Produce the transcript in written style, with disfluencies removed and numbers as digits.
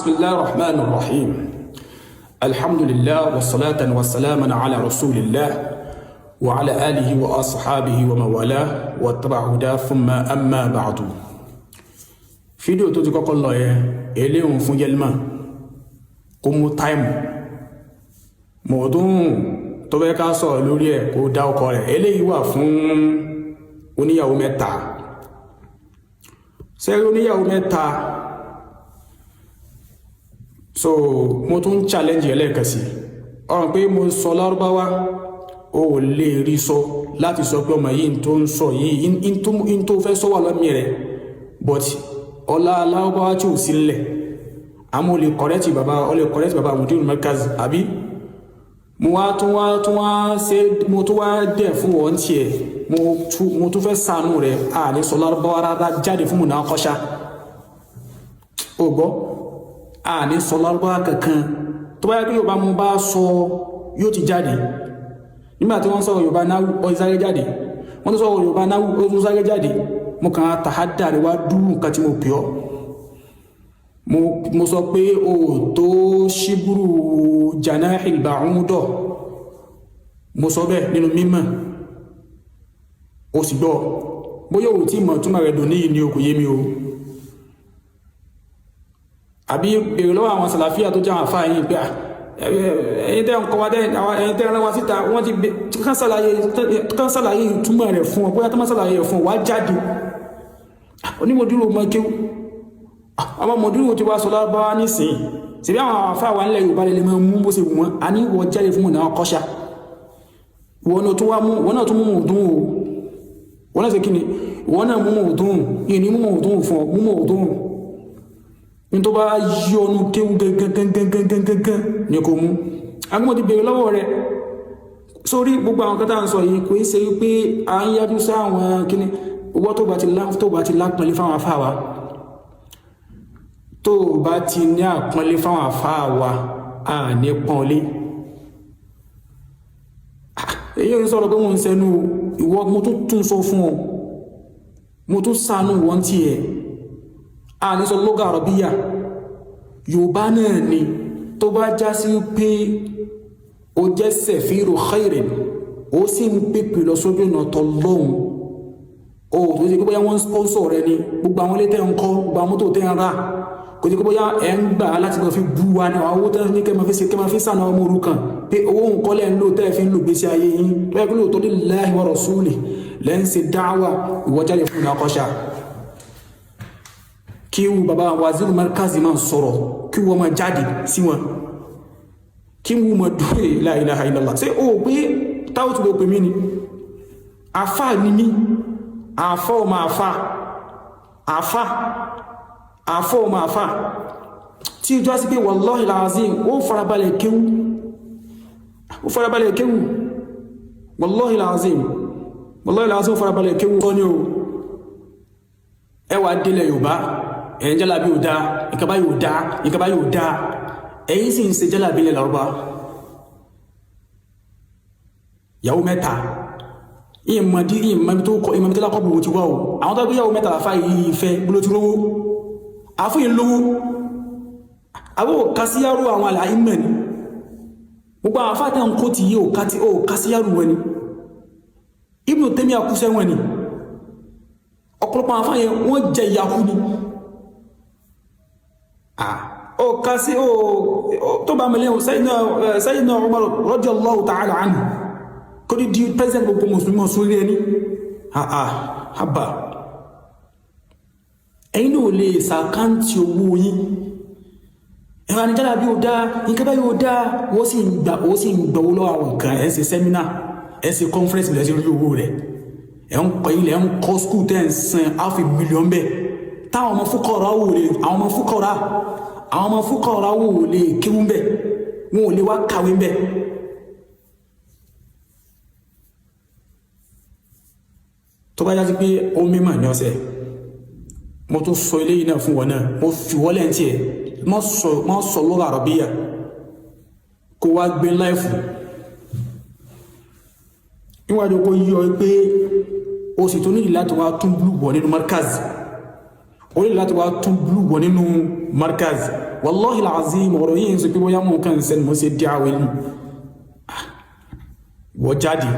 Bismillahir Rahmanir Rahim. Alhamdulillah wa salatan wa salaman ala rasulillah wa ala alihi wa ashabihi wa mawala wa tabi'a huda thumma amma ba'du. Fídíò tó ti kọ́kọ́ lọ yẹn, eléhùn fún Yelma kó mú time mọ̀ọ́dún tó fẹ́ ká sọ̀rọ̀ lórí ẹ̀, kó dá ọkọ rẹ̀. Eléyìí wà fún oníyàwó mẹ́ta. Sẹ́rí oníyàwó mẹ́ta? So mo tún challenge ẹ lẹ́ẹ̀kan sí ọ̀rọ̀ pé mo sọ lárúbáwá, o ò lè rí sọ láti sọ pé ọmọ yìí tó ń sọ yìí in tó fẹ́ sọ wà lọ́mí rẹ̀, but ọlá lárúbáwá tí ò sí nílẹ̀. Àmọ́ o lè correct bàbá, o lè correct bàbá Mudirul Markaz, àbí? Mo wá tún wá ṣe, mo tún wá dẹ̀ fún wọn tiẹ̀, mo tún fẹ́ sànú rẹ̀. À ní sọ lárúbáwá rárá, jáde fún munaqasha. O gbọ́, a ní sọ lárúbáwá kankan. Tó bá yẹ kí Yorùbá mo bá sọ, yóò ti jáde. Nígbà tí wọ́n sọ̀rọ̀ Yorùbá náà, ó sáré jáde. Wọ́n tó sọ̀rọ̀ Yorùbá náà, ó tún sáré jáde. Mo kàn á tàhádà rẹ̀ wá dúró. Nǹkan tí mo pè ọ́, mo sọ pé o tó ṣíbúrú janahil ba'udo. Mo sọ bẹ́ẹ̀ nínú mímọ̀, o sì gbọ́. Bóyá o tí mọ̀ túmọ̀ rẹ̀ dùn níyì ni o, kò yé mi o. Àbí bèrè lọ́wọ́ àwọn sàlàfíà tó jẹ́ àwọn àfáà yìí pé ẹ̀yin tẹ́ ń kọ́ wa, ẹ̀yin tẹ́ ń rán wa síta, wọ́n ti kán ṣàlàyé ìtumọ̀ rẹ̀ fún ọ. Bóyá tó má ṣàlàyé rẹ̀ fún ọ, wá jáde. Onímọ̀dúró mọ́ kéwú, àwọn mọ̀dúró ti wá sọ lárúbáwá nísìnyí síbí. Àwọn àfáà wa nílẹ̀ Yorùbá lè máa mú bó ṣe wù wọ́n. A ní wọ́n jáde fún ọ̀nà kọ́ṣà. Wọ́n náà tún wá mú, wọ́n náà tún mú mọ̀ọ́dún o. Wọ́n náà ṣe kí ni? Wọ́n náà mú mọ̀ọ́dún yìí ní mú mọ̀ọ́dún fún ọ, mú mọ̀ọ́dún ní tó bá yí ọnu kéwú gẹ́gẹ́gẹ́gẹ́gẹ́gẹ́ ní kò mú. Agbọ́n ti bèèrè lọ́wọ́ rẹ̀ sórí gbogbo àwọn kẹta ń sọ yìí. Kò í ṣe wípé à ń yájú sí àwọn kíní. Owó tó bá ti lápọnlé fáwọn afá wa, tó bá ti ní àpọ́nlé fáwọn afá wa, à ní pọ́nlé. Èyí ń sọ̀rọ̀ pé wọ́n ń sẹ́nu ìwọ. Mo tún tún sọ fún ọ, mo tún sànú wọ́n tí ẹ̀ a ní sọ lugha àrọ̀bíyà. Yorùbá náà ni. Tó bá já sí pé ó jẹ́ safiru khairin, ó sì ń pèpè lọ sójú ọ̀nà tọlọ́hun, ó tó ṣe pé bóyá wọ́n ń sponsor rẹ ni. Gbogbo àwọn ilé tẹ́ ń kọ́, gbogbo àwọn mọ́tò tẹ́ ń rà, kò sí pé bóyá ẹ̀ ń gbà láti máa fi bú wa ní àwọn owó tẹ́ ní kẹ́ máa fi ṣe, kẹ́ máa fi sànà ọmọ òrukàn, pé owó nǹkan lẹ́ ń lò tẹ́ fi ń lò gbèsè ayé yín. Tó yẹ kí lóòótọ́ lillahi wa rasuli lẹ́ ń ṣe dáwà, ìwọ́jáde fún ìnákọ́ṣà kí wù bàbá Waziru Markazi máa sọ̀rọ̀, kí wọ́n máa jáde sí wọn, kí wọ́n máa dúró. La ilaha illallah. Ṣé o pé táwọn tó lè pè mí ni àfà ni mí, àfà ọmọ àfà, àfà, àfà ọmọ àfà, tí ìjọ sí pé wallahi alazim, ó farabalẹ̀ kéwú, ó farabalẹ̀ kéwú. Wallahi alazim, wallahi alazim, ó farabalẹ̀ kéwú. Sọ ní o, ẹwà délẹ̀ Yorùbá, ẹ̀yin jálàbí ò dáa, ìkàbá yóò dáa, ìkàbá yóò dáa. Ẹ̀yin sì ń ṣe jálàbí ilẹ̀ Lárúbá. Yàwó mẹ́ta, ìmọ̀dí ìmọ̀bí tó kọ, ìmọ̀bí tó lákọ̀bù ti wá o. Àwọn tó gbé yàwó mẹ́ta, àfá yìí fẹ́ gbóló ti rówó, àfúyìn lówó, àbó kásíyárò àwọn àlàyé mẹ́ ni. Gbogbo àwọn afáàtà ń kó ti yí ò kásíyárò wọn ni. Ibn Taymiyyah kú sẹ́wọ̀n ni. Ọ̀pọ̀lọpọ̀ àwọn afáyẹn, wọ́n jẹ ìyàkú ni. Ó ká sí ó tó bá mẹ́lẹ́. Sayyidina Umar radiyallahu ta'ala anhu, kó ní di president gbogbo mùsùlùmí sórí ẹni àbá. Ẹ̀yin náà lè sàkántì owó yín. Ẹ̀rọ ànijára bí ó dá nǹkan bá yóò dá. Wọ́n sì ń gbà, ó sì ń gbọ́wó lọ́wọ́ àwọn kan. Ẹ̀ ń ṣe seminar, ẹ̀ ń ṣe conference, lẹ́sìn rí owó rẹ̀. Ẹ̀ ń kọ́ ilẹ̀, ẹ̀ ń kọ́ school tẹ́ ń san half a million bẹ́ẹ̀, táwọn ọmọ fúkọ̀rọ̀ wò lè, àwọn ọmọ fúkọ̀rọ̀, àwọn ọmọ fúkọ̀rọ̀ wò lè kéwú bẹ́ẹ̀, wọn ò lè wá kàwé bẹ́ẹ̀. Tó bá yá sí pé ó mímọ̀ ní ọ̀sẹ̀, mo tún sọ eléyìí náà fún wọn náà. Mo fi wọ́lẹ̀ ń tiẹ̀ mọ́ sọ lugha àrọ̀bíyà, kó wá gbé láìfù níwájú, kó yí ọ pé o sì tún nídìí láti wá tún blue wọ̀ nínú markaz. O nídìí láti wá tún blue wọ̀ nínú markaz. Wallahi alazim, ọ̀rọ̀ yìí ń sọ pé bóyá mò ń kàn ń sẹ́ni mo ṣe dí àwẹ̀ nù. Wọ́n jáde.